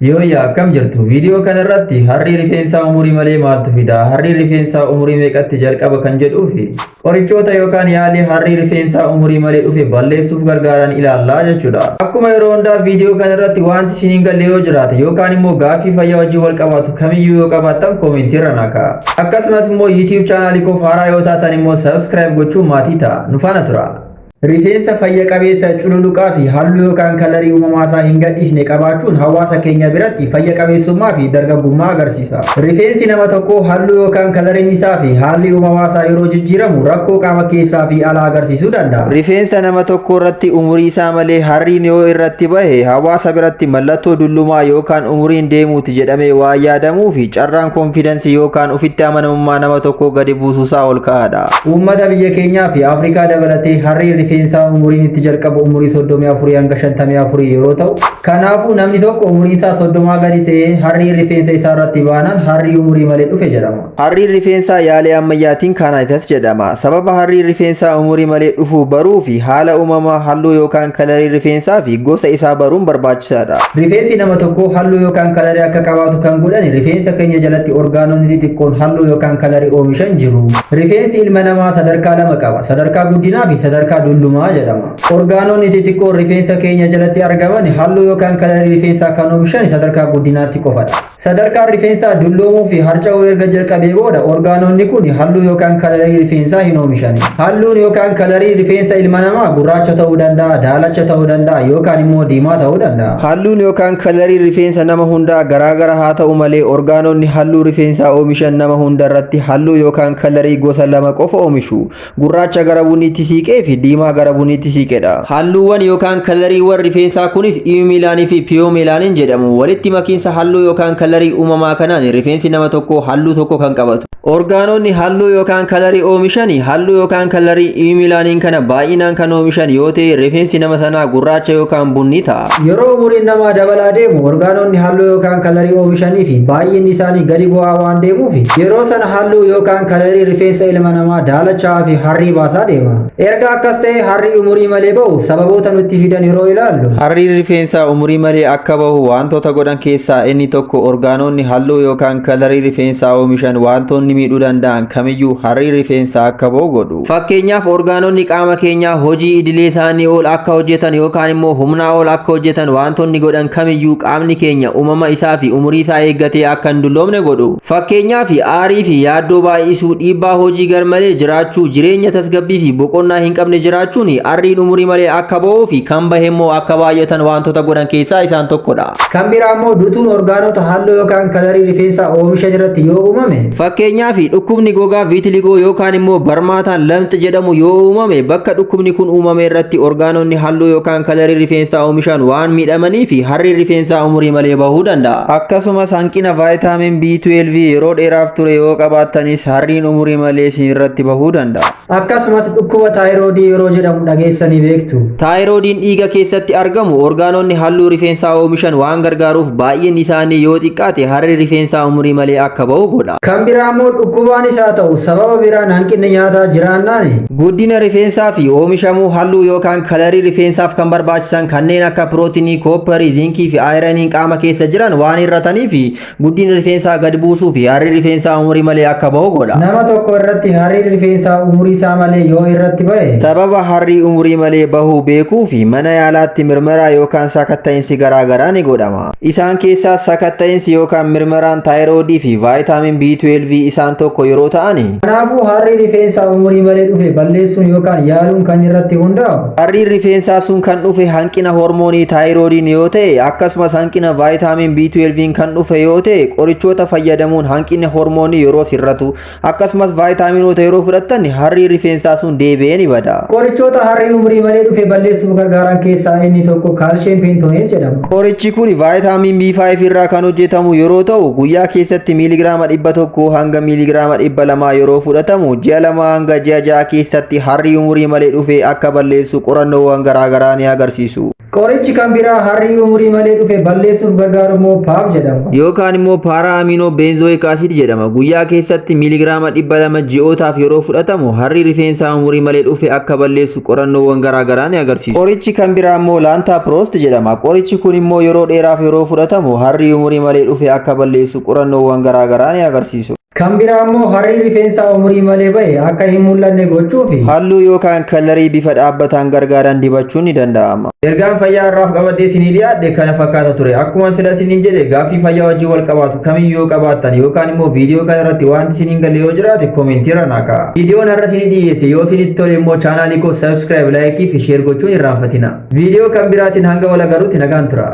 Yooyyaa, akkam jirtu? Viidiyoo kana irratti harrii rifeensaa umurii malee maaltu fida? Harrii rifeensaa umurii meeqatti jalqaba kan jedhuu fi qorichoota yookaan yaalii harrii rifeensaa umurii malee dhufe balleessuuf gargaaran ilaallaa jechuudha. Akkuma yeroo hundaa, viidiyoo kana irratti wanti isin hin galle yoo jiraate yookaan immoo gaaffii fayyaa wajjin wal qabaatu kamiyyuu yoo qabaattan, koomentii irra naa ka'a. Akkasumas immoo YouTube chaanaalii koof haaraa yoo taatan immoo subscribe gochuun maatii ta'a. Nu faana tura. Rifeensa fayya qabeessa, cululuqaa fi halluu yookaan kalarii uumamaa isaa hin gadhiisne qabaachuun hawaasa keenya biratti fayya qabeessummaa fi dargaggummaa agarsiisa. Rifeensi nama tokkoo halluu yookaan kalariin isaa fi haalli uumamaa isaa yeroo jijjiiramu rakkoo qaama keessaa fi alaa agarsiisuu danda'a. Rifeensa nama tokko irratti umurii isaa malee harriin yoo irratti bahe, hawaasa biratti mallattoo dullumaa yookaan umuriin deemuuti jedhamee waan yaadamuu fi carraan confidence yookaan ofitti amanamummaa nama tokkoo gadi buusuusaa ol ka'aadha. Uummata biyya keenyaa fi Afrikaa dabalatee harriin rifeensaa umuriin itti jalqabu umurii 34 hanga 54 yeroo ta'u, kanaafuu namni tokko umuriin isaa 30 gadi ta'ee harriin rifeensa isaa irratti baanaan harrii umurii malee dhufe jedhama. Harriin rifeensaa yaalii ammayyaatiin kaanaayitas jedhama. Sababa harriin rifeensaa umurii malee dhufuu baruu fi haala uumamaa halluu yookaan kalarii rifeensaa fi gosa isaa baruun barbaachisaadha. Rifeensi nama tokkoo halluu yookaan kalarii akka qabaatu kan godhan rifeensa keenya jalatti orgaanonni xixiqqoon halluu yookaan kalarii oomishan jiru. Rifeensi ilma namaa sadarkaa lama qaba. Sadarkaa guddinaa fi sadarkaa dullumaa jedhama. Orgaanonni xixiqqoon rifeensa keenya jalatti argaman halluu yookaan kalarii rifeensaa kan oomishan sadarkaa guddinaatti qofadha. Sadarkaan rifeensaa dulloomuu fi harca'uu erga jalqabee booda orgaanonni kun halluu yookaan kalarii rifeensaa hin oomishan. Halluun yookaan kalarii rifeensa ilma namaa gurraacha ta'uu danda'a, daalacha ta'uu danda'a yookaan immoo diimaa ta'uu danda'a. Halluun yookaan kalarii rifeensa nama hundaa garaagara haa ta'u malee, orgaanonni halluu rifeensaa oomishan nama hunda irratti halluu yookaan kalarii gosa lama qofa oomishu. Gurraacha gara buniitti siiqee fi diimaa gara buniitti siiqedha. Halluuwwan yookaan kalariiwwan rifeensaa kunis eumelanin fi pheomelanin jedhamu. Walitti makiinsa halluu yookaan kalarii uumamaa kanaan rifeensi nama tokkoo halluu tokko kan qabatu. Orgaanonni halluu yookaan kalarii oomishan halluu yookaan kalarii eumelanin kana baay'inaan kan oomishan yoo ta'e, rifeensi nama sanaa gurraacha yookaan bunni ta'a. Yeroo umuriin namaa dabalaa deemu orgaanonni halluu yookaan kalarii oomishanii fi baay'inni isaanii gadi bu'aa waan deemuuf, yeroo sana halluu yookaan kalarii rifeensa ilma namaa daalachaa fi harrii baasaa deema. Erga akkas ta'e, harrii umurii malee bahu sababoota nutti fidan yeroo ilaallu. Harriin rifeensaa umurii malee akka bahu wantoota godhan keessaa inni tokko orgaanonni halluu yookaan kalarii rifeensaa oomishan wantoonni miidhuu danda'an kamiyyuu harrii rifeensaa akka bahu godhu. Fakkeenyaaf, orgaanonni qaama keenyaa hojii idilee isaanii ol akka hojjetan yookaan immoo humnaa ol akka hojjetan wantoonni godhan kamiyyuu qaamni keenya uumama isaa fi umurii isaa eeggatee akka hin dulloomne godhu. Fakkeenyaaf, aarii fi yaaddoo baay'isuu, dhiibbaa hojii garmalee jiraachuu, jireenya tasgabbii fi boqonnaa hin qabne jiraachuun arriin umurii malee akka bahuu fi kan bahe immoo akka baay'atan wantoota godhan keessaa isaan tokkodha. Kan biraa immoo dutuun orgaanota halluu yookaan kalarii rifeensaa oomishan irratti yoo uumame. Fakkeenyaaf, dhukkubni gogaa vitiligo yookaan immoo barmaataan lamxi jedhamu yoo uumame, bakka dhukkubni kun uumame irratti orgaanonni halluu yookaan kalarii rifeensaa oomishan waan miidhamanii fi harriin rifeensaa umurii malee bahuu danda'a. Akkasumas hanqina vaayitaamin B12 yeroo dheeraaf ture yoo qabaattanis harriin umurii malee isin irratti bahuu danda'a. Akkasumas dhukkuba taayiroodii yeroo jedhamu dhageessanii beektu. Taayiroodiin dhiiga keessatti argamu orgaanonni halluu rifeensaa oomishan waan gargaaruuf, baay'een isaanii yoo xiqqaate harri rifeensaa umurii malee akka bahu godha. Kan biraa immoo dhukkubaanis haa ta'u sababa biraan hanqinni nyaataa jiraannaan. Guddina rifeensaa fi oomishamuu halluu yookaan kalarii rifeensaaf kan barbaachisan kanneen akka pirootinii, koopparii, ziinkii fi aayiraniin qaama keessa jiran waan hir'atanii fi guddina rifeensaa gad buusuu fi harri rifeensaa umurii malee akka bahu godha. Nama tokko irratti harri rifeensaa umurii isaa malee yoo irratti bahe. Sababa harrii umurii malee bahuu beekuu fi mana yaalaatti mirmaraa yookaan sakatta'insi garaagaraa ni godhama. Isaan keessaas sakatta'insi yookaan mirmaraan taayiroodii fi vaayitaamin B12 isaan tokko yeroo ta'ani. Kanaafuu harri rifeensaa umurii malee dhufe balleessuun yookaan yaaluun kan irratti hundaa'u. Harriin rifeensaa sun kan dhufe hanqina hormoonii taayiroodiin yoo ta'e, akkasumas hanqina vaayitaamin B12 kan dhufe yoo ta'e, qorichoota fayyadamuun hanqinni hormoonii yeroo sirratu, akkasumas vaayitaaminoota yeroo fudhattan harriin rifeensaa sun deebi'ee ni bada. Qorichoota harrii umurii malee dhufe balleessuuf gargaaran keessaa inni tokko calcium pantotenate jedhama. Qorichi kun vaayitaamin B5 irraa kan hojjetamu yeroo ta'u, guyyaa keessatti miiligiraama 100 hanga miiligiraama 200 yeroo fudhatamu ji'a 2 hanga ji'a 6 keessatti harrii umurii malee dhufe akka balleessu qorannoowwan garaagaraa ni agarsiisu. Qorichi kan biraa harrii umurii malee dhufe balleessuuf gargaaru immoo PAB jedhama. Yookaan immoo para amino benzoic acid jedhama. Guyyaa keessatti miiligiraama 200 ji'ootaaf yeroo fudhatamu harri rifeensaa umurii malee dhufe akka balleessu qorannoowwan garaagaraa ni agarsiisu. Qorichi kan biraa immoo latanoprost jedhama. Qorichi kun immoo yeroo dheeraaf yeroo fudhatamu harri umurii malee dhufe akka balleessu qorannoowwan garaagaraa ni agarsiisu. Kan biraa immoo harrii rifeensaa umurii malee bahe akka hin mul'anne gochuufi halluu yookaan kalarii bifa dhaabbataan gargaaran dibachuun ni danda'ama. Ergaan fayyaa irraaf qabadhee isinii dhiyaadhe kana fakkaata ture. Akkuma sila isiniin jedhe, gaaffii fayyaa wajjin wal qabaatu kamiyyuu yoo qabaattan yookaan immoo viidiyoo kana irratti wanti isiniin galle yoo jiraate koomentii irra naa ka'a. Viidiyoon har'a isinii dhiyeesse yoo isinitti tole immoo chaanaalii koo subscribe, like fi share gochuun irraanfatina. Viidiyoo kan biraatiin hanga wal agarruutti nagaan tura.